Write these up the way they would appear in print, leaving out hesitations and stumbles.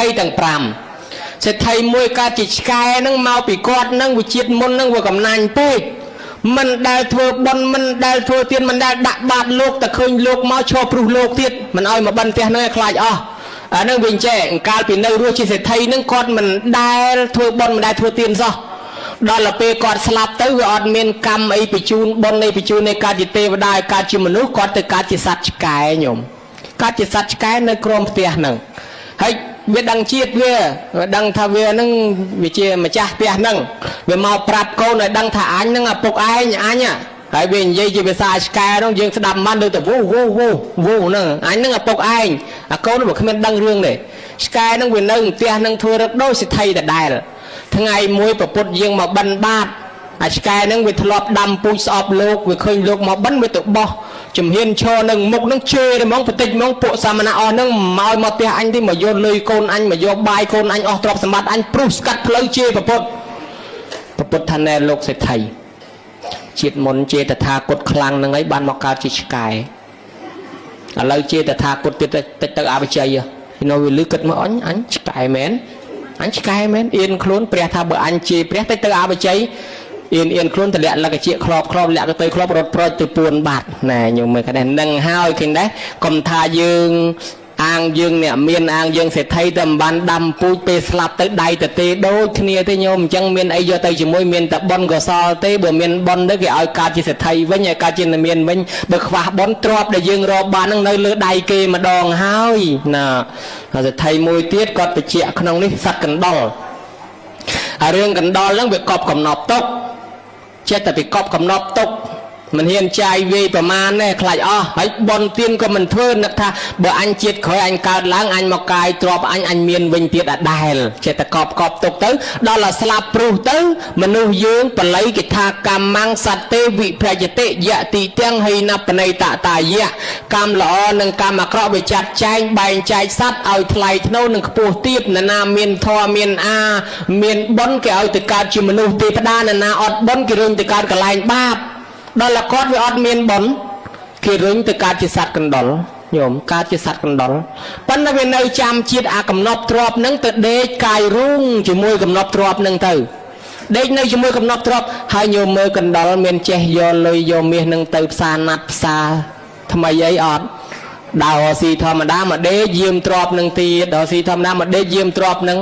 ដ្ឋីទាំង5សេដ្ឋីមួយកើតជាឆ្កែហ្នឹងមកពីគាត់ហ្នឹងវិជាតិមុនហ្នឹងវាកំណាញ់ពេកមិនដែលធ្វើបុណ្យមិនដែលធ្វើទានមិនដែលដាក់បាតលោកតែឃើញលោកមកឈរព្រុសលោកទៀតមិនឲ្យមកបិណ្ឌផ្ទះហ្នឹងឲ្យខ្លាចអស់អាហ្នឹងវិញចេះកាលពីនៅរស់ជាសេដ្ឋីហ្នឹងគាត់មិនដែលធ្វើបុណ្យមិនដែលធ្វើទានសោះដល់ទៅពេលគាត់ស្លាប់ទៅវាអត់មានកម្មអីបញ្ជូនបុណ្យអីបញ្ជូននៃកើតជាទេវតាឲ្យកើតជាមនុស្សគាត់ទៅកើតជាសត្វឆ្កែញោមកើតជាសត្វឆ្កែនៅក្រោមផ្ទះហ្នឹងហើយវាដឹងជាតិវាវាដឹងថាវាហ្នឹងវាជាម្ចាស់ផ្ទះហ្នឹងវាមកប្រាប់កូនឲ្យដឹងថាអញហ្នឹងឪពុកឯងអញហើយវានិយាយជាភាសាឆ្កែហ្នឹងយើងស្ដាប់មិនបានដូចតែវូវូវូវូហ្នឹងអញហ្នឹងឪពុកឯងអាកូនវាគ្មានដឹងរឿងទេឆ្កែហ្នឹងវានៅផ្ទះហ្នឹងធ្វើរឹកដូចសិទ្ធិដដែលថ្ងៃមួយប្រពុតយើងមកបិណ្ឌបាតអាឆ្កែហ្នឹងវាធ្លាប់ដាំពូជស្អប់លោកវាឃើញលោកមកបិណ្ឌវាទៅបោះជំហានឈរនឹងមុខហ្នឹងជេរហ្មងបន្តិចហ្មងពួកសាមណៈអស់ហ្នឹងមកឲ្យមកផ្ទះអញទេមកយកលុយកូនអញមកយកបាយកូនអញអស់ទ្រព្យសម្បត្តិអញព្រុសស្កាត់ផ្លូវជេរប្រពុតប្រពុតថាណែលោកសេដ្ឋីជាតិមុនជេរតថាគតខ្លាំងហ្នឹងឯងបានមកកើតជាឆ្កែឥឡូវជេរតថាគតទៀតតិចទៅអបជ័យនៅវាលឺគិតមកអញអញឆ្កែមែនអញឆ្កែមែនអៀនខ្លួនព្រះថាបើអញជេរព្រះតិចទៅអបជ័យអៀនអៀនខ្លួនតម្លាក់លក្ខជាក្របក្របលាក់ទៅក្របរត់ប្រូចទៅពួនបាត់ណែញោមមើលកដែរនឹងហើយឃើញដែរកុំថាយើងអាងយើងអ្នកមានអាងយើងសេដ្ឋីតែមិនបានដាំពូជពេលស្លាប់ទៅដៃទៅទេដូចគ្នាទេញោមអញ្ចឹងមានអីយកទៅជាមួយមានតែបុណ្យកុសលទេបើមានបុណ្យទៅគេឲ្យកើតជាសេដ្ឋីវិញឲ្យកើតជាអ្នកមានវិញបើខ្វះបុណ្យទ្រព្យដែលយើងរកបាននឹងនៅលើដៃគេម្ដងហើយណាហើយសេដ្ឋីមួយទៀតគាត់បញ្ជាក់ក្នុងនេះសត្វកណ្ដុរអារឿងកណ្ដុរហ្នឹងវាកប់កំណប់ទុក ចេះតែពីកប់កំណប់ទុកមិនហ៊ានចាយវាយប្រមាណទេខ្លាចអស់ហើយបនទៀនក៏មិនធ្វើនឹកថាបើអញជាតិក្រោយអញកើតឡើងអញមកកាយទ្របអញអញមានវិញទៀតអដែលចេះតែកប់កប់ទុកទៅដល់តែស្លាប់ព្រុសទៅមនុស្សយើងបល័យគេថាកម្មੰសត្វទេវិប្រយតិយតិទាំងហីណបណៃតតាយៈកម្មល្អនិងកម្មអាក្រក់វាចាត់ចែងបែងចែកសត្វឲ្យថ្លៃថ្នូរនិងខ្ពស់ទាបនរណាមានធម៌មានអាមានបុណ្យគេឲ្យទៅកើតជាមនុស្សទេវតានរណាអត់បុណ្យគេរុញទៅកើតកន្លែងបាបដល់តែគាត់វាអត់មានបុណ្យគេរុញទៅកើតជាសត្វកណ្ដុរញោមកើតជាសត្វកណ្ដុរប៉ុន្តែវានៅចាំជាតិអាកំណប់ទ្របនឹងទៅដេកកាយរូងជាមួយកំណប់ទ្របនឹងទៅដេកនៅជាមួយកំណប់ទ្របហើយញោមមើលកណ្ដុរមានចេះយកលុយយកមាសនឹងទៅផ្សារណាត់ផ្សារថ្មីអីអត់ដើរស៊ីធម្មតាមកដេកយាមទ្របនឹងទៀតដើរស៊ីធម្មតាមកដេកយាមទ្របនឹង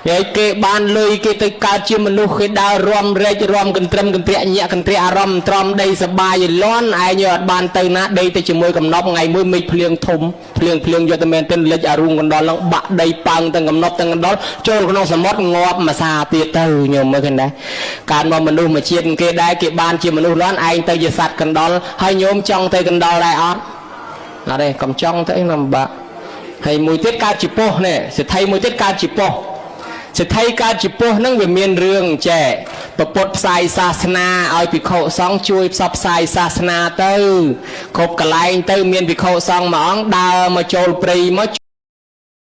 ហើយគេបានលុយគេទៅកើតជាមនុស្សគេដើររំរែករំកន្ត្រឹមកន្ត្រាក់ញាក់កន្ត្រាក់អារម្មណ៍ទ្រាំដីសបាយឲ្យលន់ឯងយកអត់បានទៅណាដេកទៅជាមួយកំណប់ថ្ងៃមួយមេឃភ្លៀងធំភ្លៀងភ្លៀងយកទៅមែនទែនលិចអារូងកណ្ដុរឡើងបាក់ដីប៉ើងទាំងកំណប់ទាំងកណ្ដុរចូលក្នុងសមុទ្រងាប់មួយសាទៀតទៅញោមមើលឃើញដែរកើតមកមនុស្សមួយជាតិគេដែរគេបានជាមនុស្សលន់ឯងទៅជាសត្វកណ្ដុរហើយញោមចង់ទៅកណ្ដុរដែរអត់អត់ទេកុំចង់ទៅអីលំបាកហើយមួយទៀតកើតជាពស់នេះសេដ្ឋីមួយទៀតកើតជាពស់សេដ្ឋីកើតជាពស់ហ្នឹងវាមានរឿងចែពពុទ្ធផ្សាយសាសនាឲ្យភិក្ខុសង្ឃជួយផ្សព្វផ្សាយសាសនាទៅគ្រប់កន្លែងទៅមានភិក្ខុសង្ឃមួយអង្គដើរមកចូលព្រៃមក